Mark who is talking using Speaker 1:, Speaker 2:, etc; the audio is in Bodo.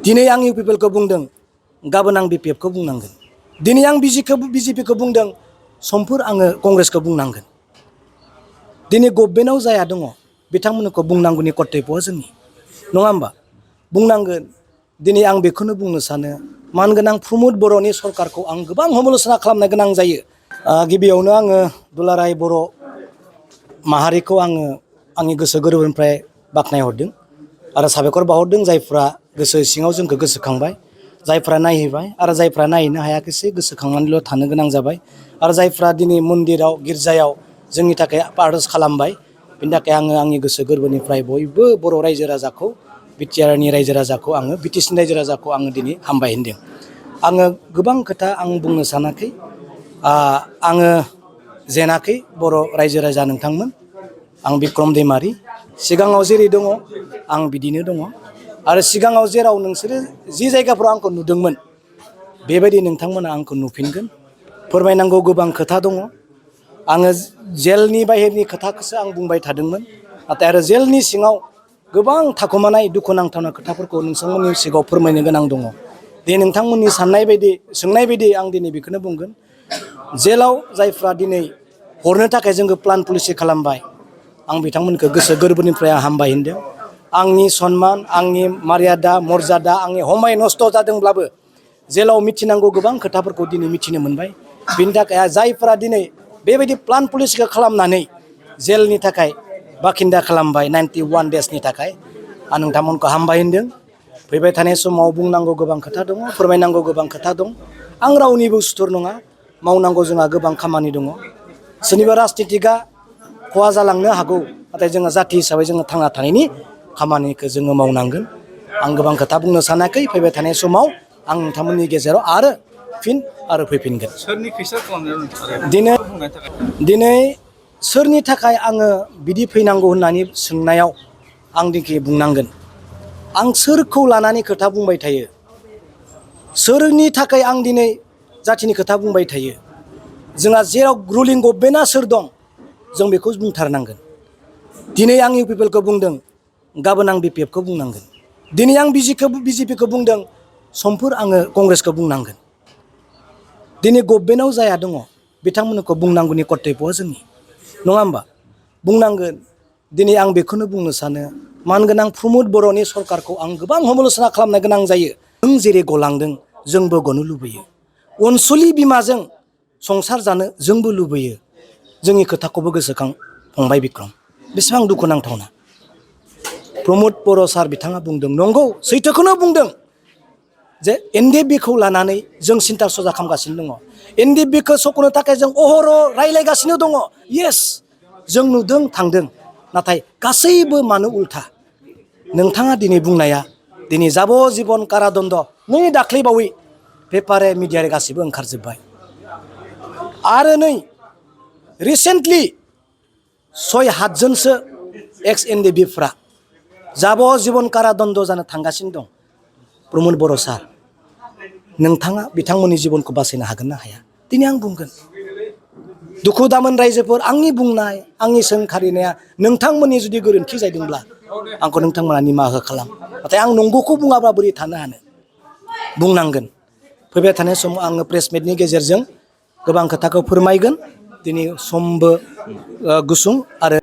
Speaker 1: दिनै आं इउपिपिएलखौ बुंदों, गाबोन आं बिपिएफखौ बुंनांगोन। दिनै आं बिजेपिखौ बुंदों, समफोर आङो कंग्रेसखौ बुंनांगोन। दिनै गभर्नमेन्टआव जाया दङ बिथांमोनखौ बुंनांगौनि कर्तब्यआ जोंनि, नङा होमबा? बुंनांगोन। दिनै आं बेखौनो बुंनो सानो, मानगोनां प्रमद बर'नि सरकारखौ आं गोबां समाल'सना खालामनो गोनां जायो। गिबियावनो आङो दुलाराय बर' माहारिखौ आङो आंनि गोसो गोरबोनिफ्राय बाख्नायहरदों आरो साबायखर बावहरदों, जायफ्रा गोसो सिङाव जोंखौ गोसोखांबाय, जायफ्रा नायहैबाय आरो जायफ्रा नायहैनो हायाखैसै गोसोखांनानैल' थानो गोनां जाबाय, आरो जायफ्रा दिनै मन्दिराव गिर्जायाव जोंनि थाखाय आर'ज खालामबाय, बिनि थाखाय आङो आंनि गोसो गोरबोनिफ्राय बयबो बर' रायजो राजाखौ, बिटिआरनि रायजो राजाखौ आङो, बिटिसिनि रायजो राजाखौ आङो दिनै हामबाय होनदों। आङो गोबां खोथा आं बुंनो सानाखै, आङो जेनाखै बर' रायजो राजा नोंथांमोन, आं बिक्रम दैमारि, सिगाङाव जेरै दङ आं बिदिनो दङ, आरो सिगाङाव जेराव नोंसोरो जि जायगाफ्राव आंखौ नुदोंमोन बेबायदि नोंथांमोना आंखौ नुफिनगोन। फोरमायनांगौ गोबां खोथा दङ। आङो जेलनि बाहेरनि खोथाखौसो आं बुंबाय थादोंमोन, नाथाय आरो जेलनि सिङाव गोबां थाखुमानाय दुखुनांथावना खोथाफोरखौ नोंथांमोननि सिगाङाव फोरमायनो गोनां दङ। दे नोंथांमोननि साननाय बायदि, सोंनाय बायदि आं दिनै बेखौनो बुंगोन। जेलाव जायफ्रा दिनै हरनो थाखाय जोंखौ प्लान पलिसि खालामबाय, आं बिथांमोनखौ गोसो गोरबोनिफ्राय आं हामबाय होनदों। आंनि सनमान, आंनि मार्यादा, मर्यादा, आंनि हमाय नस्थ' जादोंब्लाबो जेलाव मिथिनांगौ गोबां खोथाफोरखौ दिनै मिथिनो मोनबाय। बिनि थाखाय जायफोरा दिनै बेबायदि प्लान पलिसिखौ खालामनानै जेलनि थाखाय बाखिन्दा खालामबाय 91 डेजनि थाखाय, आं नोंथांमोनखौ हामबाय होनदों। फैबाय थानाय समाव बुंनांगौ गोबां खोथा दङ, फोरमायनांगौ गोबां खोथा दं। आं रावनिबो सुथुर नङा, मावनांगौ जोंहा गोबां खामानि दङ। सोरनिबा राजनितिकआ खहा जालांनो हागौ, नाथाय जोङो जाथि हिसाबै जोङो थांना थानायनि खामानिखौ जोङो मावनांगोन। आं गोबां खोथा बुंनो सानाखै, फैबाय थानाय समाव आं नोंथांमोननि गेजेराव आरो फिन आरो फैफिनगोन।
Speaker 2: सोरनि खैसा खालामनायाव
Speaker 1: दिनै सोरनि थाखाय आङो बिदि फैनांगौ होननानै सोंनायाव आं दिनै बुंनांगोन, आं सोरखौ लानानै खोथा बुंबाय थायो, सोरनि थाखाय आं दिनै जाथिनि खोथा बुंबाय थायो। जोंहा जेराव रुलिं गभर्नमेन्टआ सोर दं जों बेखौ बुंथारनांगोन। दिनै आं इउपिपिएलखौ बुंदों, गाबोन आं बिपिएफखौ बुंनांगोन। दिनै आं बिजेपिखौ बुंदों, समफोर आङो कंग्रेसखौ बुंनांगोन। दिनै गभर्नमेन्टआव जाया दङ बिथांमोनखौ बुंनांगौनि कर्तब्यआ जोंनि, नङा होमबा? बुंनांगोन। दिनै आं बेखौनो बुंनो सानो, मानगोनां प्रमद बर'नि सरकारखौ आं गोबां समाल'सना खालामनो गोनां जायो। नों जेरै गलांदों जोंबो गनो लुबैयो, अनसुलि बिमाजों संसार जानो जोंबो लुबैयो। जोंनि खोथाखौबो गोसोखां फंबाय बिक्रम, बेसेबां दुखुनांथावना। प्रमद बर' सार बिथाङा बुंदों, नंगौ सैथोखौनो बुंदों, जे एनडिएफबिखौ लानानै जों सिन्था सजा खालामगासिनो दङ। एनडिएफबिखौ सख'नो थाखाय जों अहरह रायज्लायगासिनो दङ। येस, जों नुदों थांदों, नाथाय गासैबो मानो उल्था? नोंथाङा दिनै बुंनाया दिनै जाब'जिबन कारादन्द नै दाख्लैबावै पेपारे मिडियारे गासिबो ओंखारजोब्बाय। आरो नै रिसेन्टलि 6-7 जनसो एक्स एनडिएफबिफ्रा जाब'जिबन कारादन्द जानो थांगासिनो दं। प्रमद बर' सार, नोंथाङा बिथांमोननि जिबनखौ बासायनो हागोन ना हाया? दिनै आं बुंगोन। दुखु दामोन रायजोफोर, आंनि बुंनाय, आंनि सोंखारिनाया नोंथांमोननि जुदि गोरोन्थि जादोंब्ला आंखौ नोंथांमोना निमाहा खालाम। नाथाय आं नंगौखौ बुङाब्ला बोरै थानो हानो? बुंनांगोन। फैबाय थानाय समाव आङो प्रेस मिटनि गेजेरजों गोबां खोथाखौ फोरमायगोन। दिनै समबो गुसुं आरो